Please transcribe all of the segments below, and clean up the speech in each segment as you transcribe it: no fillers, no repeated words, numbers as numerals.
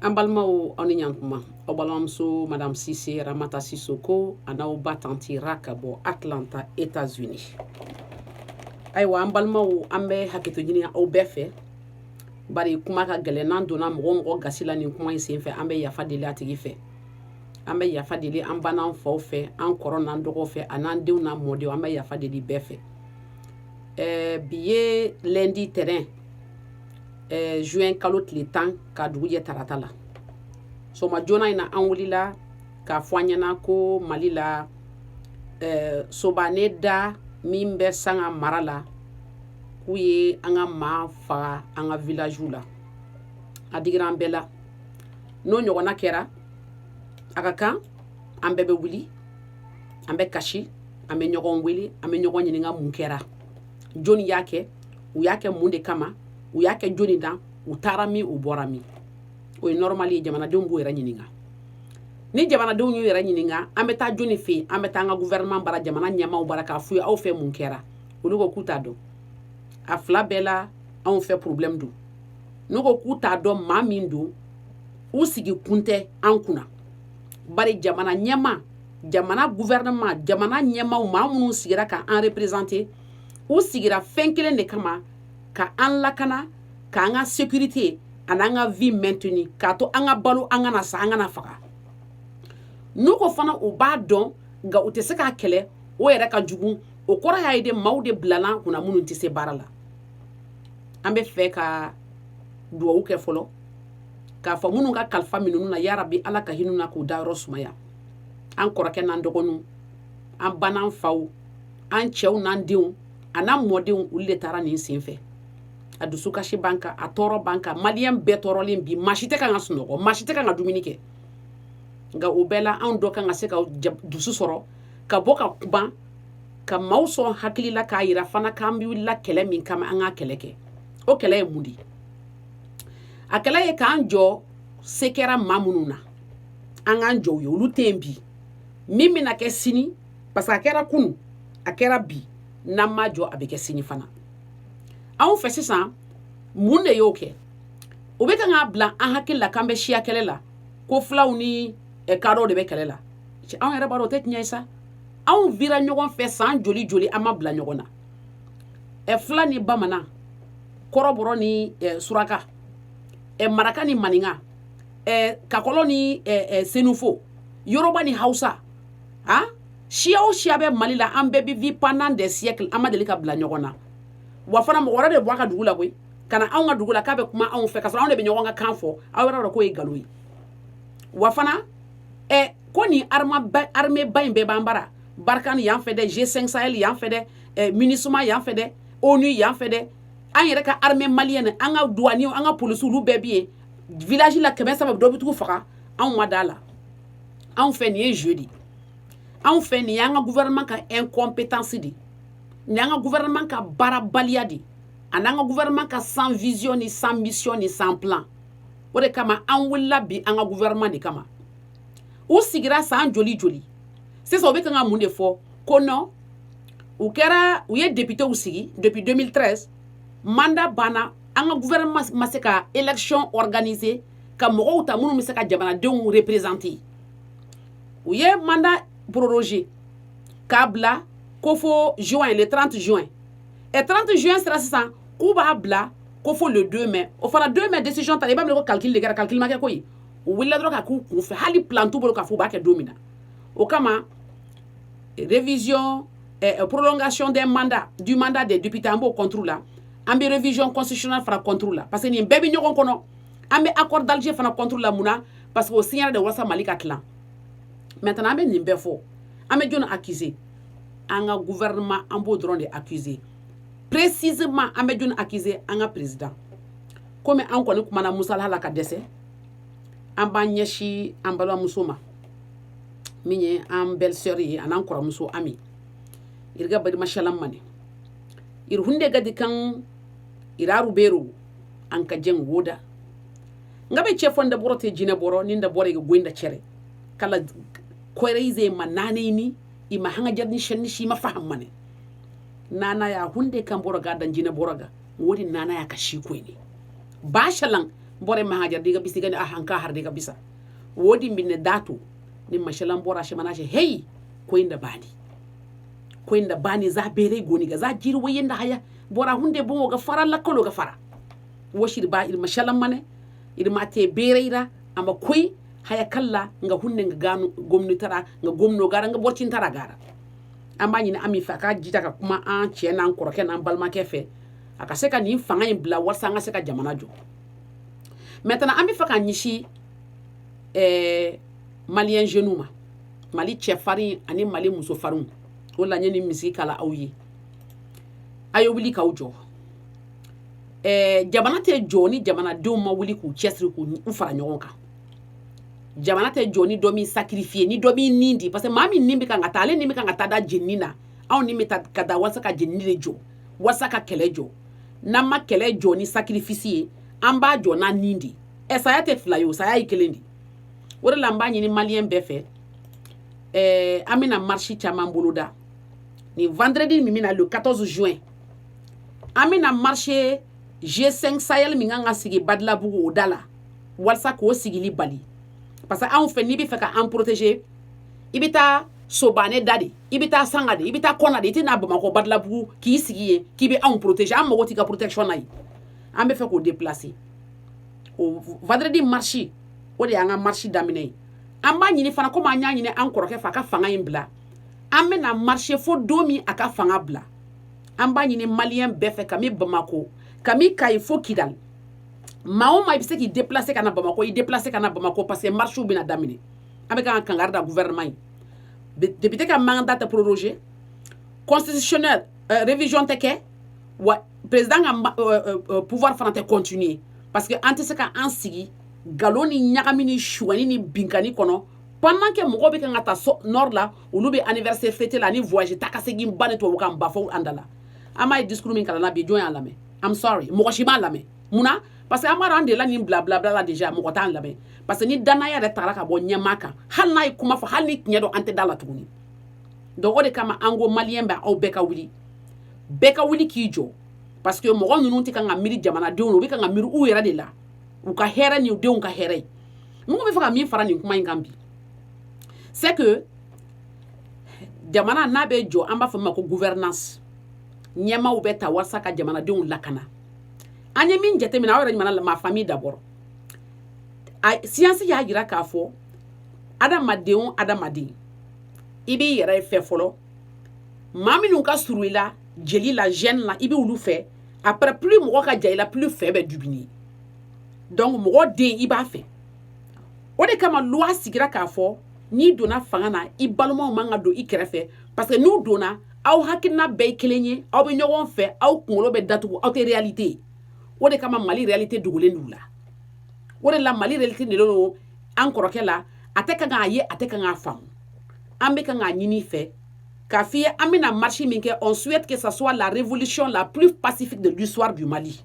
An balimaw, aw ni ɲantuma. Aw balimamuso Madame Sise Ramata Sisoko a n'aw ba tanti Ra ka bɔ Atlanta, États-Unis. Ayiwa, an balimaw, an bɛ hakɛto ɲini aw bɛɛ fɛ, bari kuma ka gɛlɛn. N'an donna mɔgɔ o mɔgɔ gasi la nin kuma in senfɛ, an bɛ yafa deli a tigi fɛ. An bɛ yafa deli an ba n'an faw fɛ, an kɔrɔ n'an dɔgɔw fɛ, a n'an denw n'an mɔdenw. An bɛ yafa deli bɛɛ fɛ. Bi ye lundi tɛnɛn, juin kalo tile 10, ka dugu jɛ tarata la. Sɔgɔma joona in na, an wulila k'a fɔ an ɲɛna ko Mali la, Sobane Da min bɛ Sanga mara la, k'u ye an ka maa faga an ka village la. A digira an bɛɛ la. N'o ɲɔgɔnna kɛra, a ka kan an bɛɛ bɛ wuli, an bɛ kasi, an bɛ ɲɔgɔn wele, an bɛ ɲɔgɔn ɲininka mun kɛra, jɔnni y'a kɛ, u y'a kɛ mun de kama, u y'a kɛ jɔnni dan, u taara min, u bɔra min. O ye normal ye. Jamanadenw b'u yɛrɛ ɲininka. Ni jamanadenw y'u yɛrɛ ɲininka, an bɛ taa jɔnni fɛ yen? An bɛ taa an ka gouvernement bara, jamana ɲɛmaaw bara, k'a f'u ye: aw fɛ, mun kɛra? Olu ko k'u t'a dɔn. A fila bɛɛ la, anw fɛ, problème don. N'u ko k'u t'a dɔn maa min don, u sigi kun tɛ an kunna, bari jamana ɲɛma, jamana gouvernement, jamana ɲɛmaaw, maa minnu sigira ka an représenter, u sigira fɛn kelen de kama: ka an lakana, k'an ka sécurité ani an ka vie maintenir, k'a to an ka balo, an kana sa, an kana faga. N'u ko fana u b'a dɔn nka u tɛ se k'a kɛlɛ, o yɛrɛ ka jugu. O kɔrɔ y'a ye de, maaw de bilala kunna minnu tɛ se baara la. An bɛ fɛ ka duwawu kɛ fɔlɔ k'a fɔ minnu ka kalifa minnu na, yarabi Ala ka hinɛ na k'u dayɔrɔ sumaya. An kɔrɔkɛ n'an dɔgɔninw, an ba n'an faw, an cɛw n'an denw, a n'an mɔdenw, olu de taara nin sen fɛ. A dusukasi b'an kan, a tɔɔrɔ b'an kan. Maliyɛn bɛɛ tɔɔrɔlen bi. Maa si tɛ kan ka sunɔgɔ, maa si tɛ kan ka dumuni kɛ. Nka o bɛɛ la, anw dɔ kan ka se ka dusu sɔrɔ ka bɔ ka kuma, ka maaw sɔn hakili la, k'a yira fana k'an bɛ wulila kɛlɛ min kama, an ka kɛlɛ kɛ. O kɛlɛ ye mun de ye? A kɛlɛ ye k'an jɔ. Se kɛra maa minnu na, an k'an jɔ u ye. Olu tɛ yen bi. Min bɛna kɛ sini, parce que a kɛra kunu, a kɛra bi, n'an ma jɔ, a bɛ kɛ sini fana. Anw fɛ sisan, mun de y'o kɛ? U bɛ kan k'a bila an hakili la k'an bɛ siya kɛlɛ la, ko filaw ni kadɔw de bɛ kɛlɛ la. Anw yɛrɛ b'a dɔn o tɛ tiɲɛ ye sa. Anw vira ɲɔgɔn fɛ san joli joli, an ma bila ɲɔgɔn na. Fila ni bamanan, kɔrɔbɔrɔ ni suraka, maraka ni maninka, kakɔlɔ ni senufo, yoroba ni hausa, han, siya o siya bɛ Mali la, an bɛɛ bɛ vit pendant des siècles, an ma deli ka bila ɲɔgɔn na. Wa fana, mɔgɔ wɛrɛ de bɔ a ka dugu la koyi, ka na anw ka dugu la k'a bɛ kuma anw fɛ, ka sɔrɔ anw de bɛ ɲɔgɔn ka kan fɔ. Aw yɛrɛ dɔn k'o ye nkalon ye. Wa fana, ko nin armée ba in bɛɛ b'an bara: Barkhane yan fɛ dɛ, G5 Sahel yan fɛ dɛ, MINUSMA yan fɛ dɛ, ONU yan fɛ dɛ, an yɛrɛ ka armée malienne, an ka douaniers, an ka policiers, olu bɛɛ bɛ yen. Village la, 300 dɔ bɛ t'u faga, anw ma da la. Anw fɛ, nin ye jeu de ye. Anw fɛ, nin y'an ka gouvernement ka incompétence de ye, nin y'an ka gouvernement ka baarabaliya de ye, ani an ka gouvernement ka sans vision ni sans mission ni sans plan. O de kama an wulila bi, an ka gouvernement de kama. U sigira san joli joli sisan, u bɛ kan ka mun de fɔ? Ko non, u kɛra, u ye députéw sigi depuis 2013, mandat banna, an ka gouvernement ma se ka élection organiser ka mɔgɔw ta minnu bɛ se ka jamanadenw représenter. U ye mandat prorogé k'a bila ko fo juin, le 30 juin. Et 30 juin sera sisan, k'u b'a bila ko fo le 2 mai. O fana 2 mai décision ta, i b'a minɛ ko calcul de kɛra. Calcul ma kɛ koyi. U wulila dɔrɔn ka k'u kun fɛ. Hali plan t'u bolo k'a fɔ u b'a kɛ don min na. O kama, révision, prolongation des mandats, du mandat des députés, an b'o contre la. An bɛ révision constitutionnelle fana contre la, parce que nin bɛɛ bɛ ɲɔgɔn kɔnɔ. An bɛ accord d'Alger fana contre la. Mun na? Parce que o signera de walasa Mali ka tilan. Maintenant, an bɛ nin bɛɛ fɔ, an bɛ jɔnni accuser? An ka gouvernement, an b'o dɔrɔn de accuser. Précisément, an bɛ jɔnni accuser? An ka président. Komi an kɔni kumana musalaha la ka dɛsɛ, an b'an ɲɛsin an balimamuso ma min ye an belle sœur ye, a n'an kɔrɔmuso Ami irga badima shalam mane ir hunde gadi kan iraru beru an ka jeng woda nga be chefon da borote jine boro ni da bore ga goinda cere kala koyre ize ma nane ni ima hanga jarni shenni shi ma faham mane. Nanaya hunde kan boro ga dan jine boro ga wodi nanaya ka shi ko ne ba shalan bore ma hajar diga bisi gani a hanka har diga bisa wodi minne datu ni mashalan bora shi mana shi hey ko inda bani ko inda bani za bere goni ga za jirwo yenda haya bora hunde bongo ga fara lakolo ga fara woshir ba ir mashalan mane ir mate bereira ama koy haya kalla nga hunde nga ganu gomnitara nga gomno gara nga borcintara gara. An b'a ɲini Ami fɛ a ka jija ka kuma an cɛ n'an kɔrɔkɛ n'an balimakɛ fɛ, a ka se ka nin fanga in bila walasa an ka se ka jamana jɔ. Maintenant, an bɛ fɛ ka ɲɛsin malien jeunes ma, Mali cɛfarin ani Mali musofarinw. O la n ye nin misigi kala aw ye. A ye wuli k'aw jɔ. Jamana tɛ jɔ ni jamanadenw ma wuli k'u cɛsiri, k'u fara ɲɔgɔn kan. Jamana tɛ jɔ ni dɔ min sacrifier, ni dɔ min nin di, parce que maa min nin bɛ kan ka taa, ale nin bɛ kan ka taa da jenini na. Anw nin bɛ taa ka da walasa ka jenini de jɔ, walasa ka kɛlɛ jɔ. N'an ma kɛlɛ jɔ ni sacrifice ye, an b'a jɔ n'an nin de. Ɛ, saya tɛ fila ye o, saya ye kelen de. O de la n b'a ɲini malien bɛɛ fɛ, an bɛna marche caman boloda nin vendredi min bɛna, le 14 juin. An bɛna marche G5 Sahel min kan ka sigi Badilabugu, o da la, walasa k'o sigili bali, parce que anw fɛ, n'i bɛ fɛ ka an protéger, i bɛ taa Sobane da de, i bɛ taa Sanga de, i bɛ taa Kɔna de. I tɛ na Bamakɔ Badilabugu k'i sigi yen k'i bɛ anw protéger. An mago t'i ka protection na yen. An bɛ fɛ k'o déplacer. O vendredi marche, o de y'an ka marche daminɛ ye. An b'a ɲini fana, komi an y'a ɲini an kɔrɔkɛ fɛ a ka fanga in bila, an bɛna marche fo don min a ka fanga bila. An b'a ɲini malien bɛɛ fɛ, kami Bamako, kami Kayi fo Kidal, maa o maa i bɛ se k'i déplacer ka na Bamakɔ, i déplacer ka na Bamakɔ, parce que marche bɛna daminɛ. An bɛ kan ka kangari da gouvernement ye: député ka mandat tɛ proroger, constitutionnel révision tɛ kɛ, wa président ka pouvoir fana tɛ continuer, parce que an tɛ se ka an sigi nkalon ni ɲagami ni suɲɛni ni binkani kɔnɔ pendant que mɔgɔw bɛ kan ka taa so nord la, olu bɛ anniversaire fêter la, ani voyage taa ka segin ba ni tubabukan ba fɔ an da la. An b'a ye discours min kalanna bi, jɔn y'a lamɛn? I'm sorry, mɔgɔ si m'a lamɛn. Munna? Parce que an b'a dɔn an delila nin bila bila bila la déjà, mɔgɔ t'an lamɛn, parce que ni danaya yɛrɛ tagara ka bɔ ɲɛmaa kan, hali n'a ye kuma fɔ, hali ni tiɲɛ don, an tɛ da la tuguni. Donc o de kama an ko malien bɛ, aw bɛɛ ka wuli, bɛɛ ka wuli k'i jɔ, parce que mɔgɔ ninnu tɛ kan ka miiri jamanadenw na, u bɛ kan ka miiri u yɛrɛ de la, u ka hɛrɛ ni u denw ka hɛrɛ ye. Mɔgɔ bɛ fɛ ka min fara nin kuma in kan bi, c'est que jamana n'a bɛ jɔ, an b'a fɔ min ma ko gouvernance, ɲɛmaaw bɛ ta walasa ka jamanadenw lakana. An ye min jateminɛ, aw yɛrɛ ɲuman, ma famille d'abord, a science y'a jira k'a fɔ adamaden o adamaden, i b'i yɛrɛ fɛ fɔlɔ. Maa minnu ka surun i la jeli la, gène la, i bɛ olu fɛ. Après, plus mɔgɔ ka ja i la, plus fɛ bɛ diminuer. Donc mɔgɔ den, i b'a fɛ. O de kama loi sigira k'a fɔ n'i donna fanga na, i balimaw man ka don i kɛrɛfɛ, parce que n'u donna, aw hakilina bɛɛ ye kelen ye, aw bɛ ɲɔgɔn fɛ, aw kunkolo bɛ datugu, aw tɛ réalité ye. O de kama Mali réalité dogolen d'u la. O de la Mali réalité de don an kɔrɔkɛ la, a tɛ kan k'a ye, a tɛ kan k'a faamu. An bɛ kan k'a ɲini fɛ k'a f'i ye, an bɛna marche min kɛ, on souhaite que ça soit la révolution la plus pacifique de l'histoire du Mali.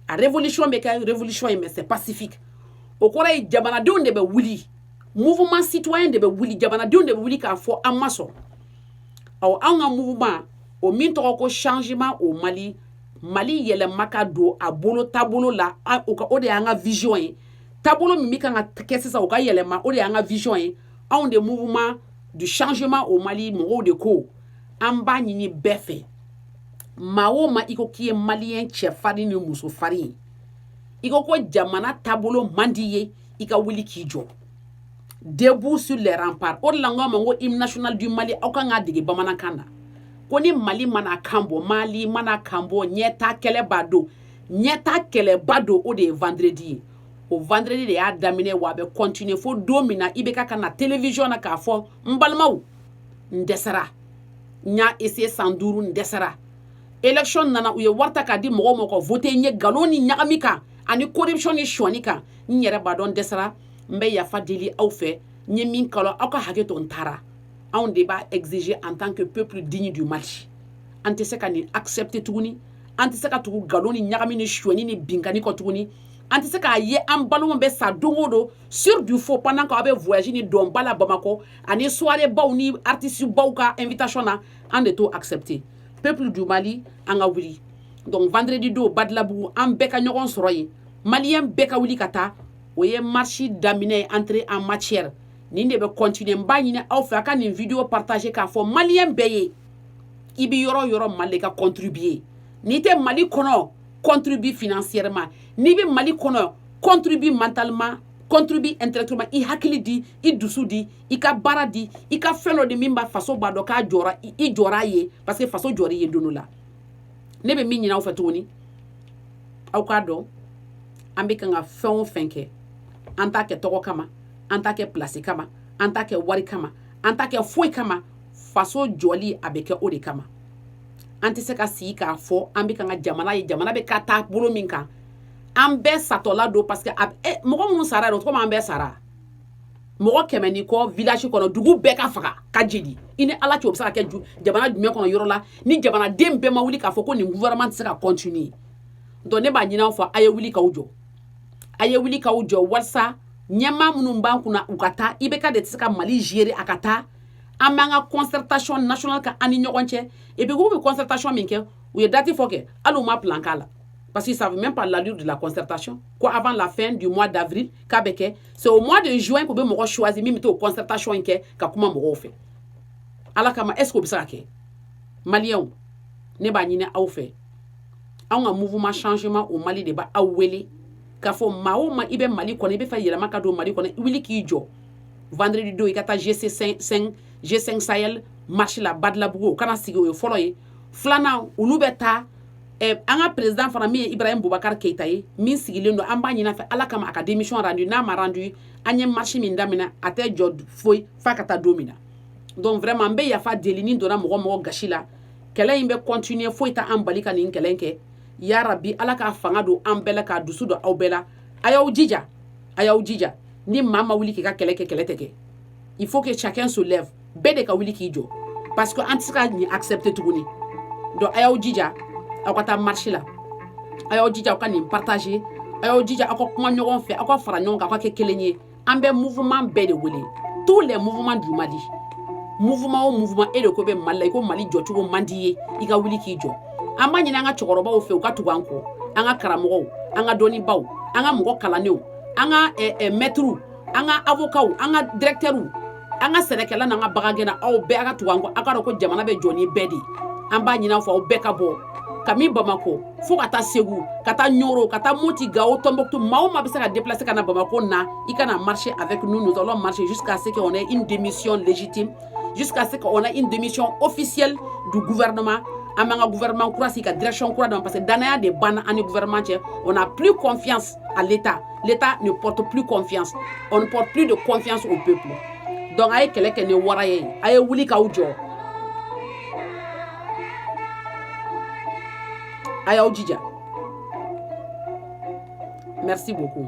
A révolution bɛ kɛ révolution ye, mais c'est pacifique. O kɔrɔ ye jamanadenw de bɛ wuli, mouvement citoyen de bɛ wuli, jamanadenw de bɛ wuli k'a fɔ an ma sɔn. Ɔ, anw ka mouvement o min tɔgɔ ko Changement au Mali, Mali yɛlɛma ka don a bolo taabolo la, o de y'an ka vision ye. Taabolo min bɛ kan ka kɛ sisan, o ka yɛlɛma, o de y'an ka vision ye. Anw de Mouvement du Changement au Mali mɔgɔw de ko an b'a ɲini bɛɛ fɛ, maa o maa i ko k'i ye malien cɛfarin ni musofarin ye, i ko ko jamana taabolo man di ye, i ka wuli k'i jɔ, debout sur les remparts. O de la n ko a ma ko hymne national du Mali, aw kan k'a dege bamanankan na, ko ni Mali mana kan bɔ, Mali mana kan bɔ, ɲɛta kɛlɛ b'a don, ɲɛta kɛlɛba don. O de ye vendredi ye. O vendredi de y'a daminɛ, wa a bɛ continuer fo don min na i bɛ ka na télévision na k'a fɔ: n balimaw, n dɛsɛra, n y'a essayer san 5, n dɛsɛra. Élection nana, u ye wari ta k'a di mɔgɔw ma ka voter n ye nkalon ni ɲagami kan ani corruption ni sonyani kan. N yɛrɛ b'a dɔn n dɛsɛra, n bɛ yafa deli aw fɛ, n ye min kalo, aw ka hakɛ to, n taara. Anw de b'a exiger en tant que peuple digne du Mali. An tɛ se ka nin accepter tuguni. An tɛ se ka tugu nkalon ni ɲagami ni sonyani ni binkani kɔ tuguni. An tɛ se k'a ye an balimaw bɛ sa don o don sur du faux, pendant qu'aw bɛ voyage ni dɔnba la Bamakɔ ani soirée baw ni artiste baw ka invitation na. An de t'o accepter. Peuple du Mali, an ka wuli. Donc vendredi don, Badilabugu, an bɛɛ ka ɲɔgɔn sɔrɔ yen. Maliyɛn bɛɛ ka wuli ka taa. O ye marche daminɛ ye, entrée en matière. Nin de bɛ continuer. N b'a ɲini aw fɛ, a ka nin vidéo partager k'a fɔ maliyɛn bɛɛ ye, i bɛ yɔrɔ o yɔrɔ Mali, ka contribuer. N'i tɛ Mali kɔnɔ, contribue financièrement. N'i bɛ Mali kɔnɔ, contribue mentalement, contribue intellectuellement. I hakili di, i dusu di, i ka baara di, i ka fɛn dɔ di min b'a faso b'a dɔn k'a jɔra, i jɔra a ye, parce que faso jɔra i ye don dɔ la. Ne bɛ min ɲini aw fɛ tuguni, aw k'a dɔn, an bɛ kan ka fɛn o fɛn kɛ, an t'a kɛ tɔgɔ kama, an t'a kɛ place kama, an t'a kɛ wari kama, an t'a kɛ foyi kama. Faso jɔli, a bɛ kɛ o de kama. An tɛ se ka sigi k'a fɔ an bɛ kan ka jamana ye, jamana bɛ ka taa bolo min kan, an bɛɛ satɔla don, parce que mɔgɔ minnu sara yɛrɛ, o tɔgɔ an bɛɛ sara. Mɔgɔ 100 ni kɔ village kɔnɔ, dugu bɛɛ ka faga ka jeni, i ni Ala cɛ, o bɛ se ka kɛ jamana jumɛn kɔnɔ? Yɔrɔ la ni jamanaden bɛɛ ma wuli k'a fɔ ko nin gouvernement tɛ se ka continuer. Donc ne b'a ɲini aw fɛ, a ye wuli k'aw jɔ, a ye wuli k'aw jɔ, walasa ɲɛmaa minnu b'an kunna, u ka taa. IBK de tɛ se ka Mali gérer, a ka taa. An b'an ka concertation nationale kan an ni ɲɔgɔn cɛ. Et puis k'u bɛ concertation min kɛ, u ye date fɔ kɛ, hali u ma plan k'a la, parce qu'ils savent même pas l'allure de la concertation. Ko avant la fin du mois d'avril k'a bɛ kɛ, c'est au mois de juin k'u bɛ mɔgɔ choisir min bɛ t'o concertation in kɛ ka kuma mɔgɔw fɛ. Ala kama, est ce que o bɛ se ka kɛ? Maliyɛnw, ne b'a ɲini aw fɛ, anw ka mouvement changement au Mali de b'a aw wele k'a fɔ maa o maa, i bɛ Mali kɔnɔ, i bɛ fɛ yɛlɛma ka don Mali kɔnɔ, wuli k'i jɔ vendredi don, i ka taa GC5, G5 Sahel marche la Badilabugu. O kana sigi, o ye fɔlɔ ye. Filanan, olu bɛ taa an ka président fana min ye Ibrahim Boubacar Keita ye, min sigilen don, an b'a ɲini a fɛ, Ala kama, a ka démission rendu. N'a ma rendu, an ye marche min daminɛ, a tɛ jɔ foyi f'a ka taa don min na. Donc vraiment, n bɛ yafa deli ni donna mɔgɔ mɔgɔ gasi la. Kɛlɛ in bɛ continuer, foyi tɛ an bali ka nin kɛlɛ in kɛ. Yarabi, Ala k'a fanga don an bɛɛ la, k'a dusu don aw bɛɛ la. A y'aw jija, a y'aw jija. Ni maa ma wuli k'i ka kɛlɛ kɛ, kɛlɛ tɛ kɛ. Il faut que chacun se lève, bɛɛ de ka wuli k'i jɔ, parce que an tɛ se ka nin accepter tuguni. Donc a y'aw jija, aw ka taa marche la. A y'aw jija, aw ka nin partager. A y'aw jija, aw ka kuma ɲɔgɔn fɛ, aw ka fara ɲɔgɔn kan, aw ka kɛ kelen ye. An bɛ mouvement bɛɛ de wele, tous les mouvements du Mali. Mouvement o mouvement, e de ko bɛ Mali la, i ko Mali jɔcogo man di ye, i ka wuli k'i jɔ. An b'a ɲini an ka cɛkɔrɔbaw fɛ, u ka tugu an kɔ, an ka karamɔgɔw, an ka dɔnnibaw, an ka mɔgɔ kalannenw, an ka mɛtiriw, an ka avocats, an ka directeurs, an ka sɛnɛkɛla n'an ka bagangɛnna, aw bɛɛ a ka tugu an kɔ. Aw ka dɔn ko jamana bɛ jɔ ni bɛɛ de ye. An b'a ɲini aw fɛ, aw bɛɛ ka bɔ kami Bamako fo ka taa Segu, ka taa Ɲoro, ka taa Moti, Gawo, Tombouctou. Maa o maa bɛ se ka déplacer ka na Bamako na, i ka na marcher avec nous. Nous allons marcher jusqu'à ce qu'on ait une démission légitime, jusqu'à ce qu'on ait une démission officielle du gouvernement. An b'an ka gouvernement kura sigi, ka direction kura d'a ma, parce que danaya de banna an ni gouvernement cɛ. On n'a plus confiance à l'État, l'État ne porte plus confiance, on ne porte plus de confiance au peuple. Donc a ye kɛlɛ kɛ ni wara ye, a ye wuli k'aw jɔ, a y'aw jija. Merci beaucoup.